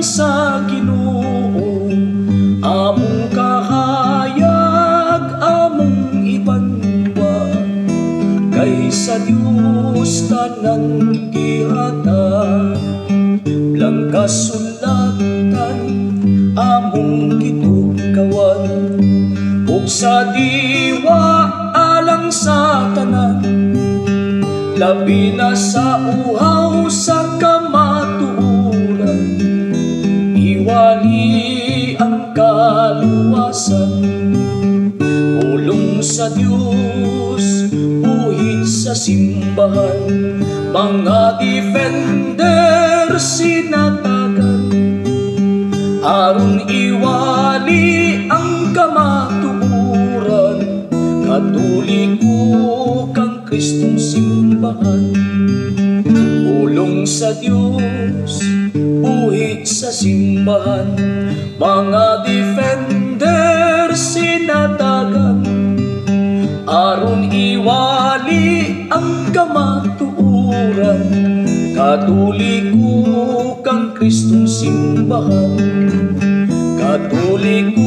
Alang sa Ginoo, among kahayag among ibanwa, kay sa Dios tanan gihatag. Langkasulatan among gitukawan, ug sa diwa alang sa tanan, labi na sa uhaw sa kamatuoran. Iwali ang kaluwasan, pulong sa Dios, buhi sa simbahan, mga defender sinatagan, aron iwali ang kamatuoran. Katoliko kang Kristong simbahan. Pulong sa Dios, buhi sa simbahan, mga defender sinatagan, aron iwali ang kamatuoran. Katoliko kang Kristong simbahan. Katoliko.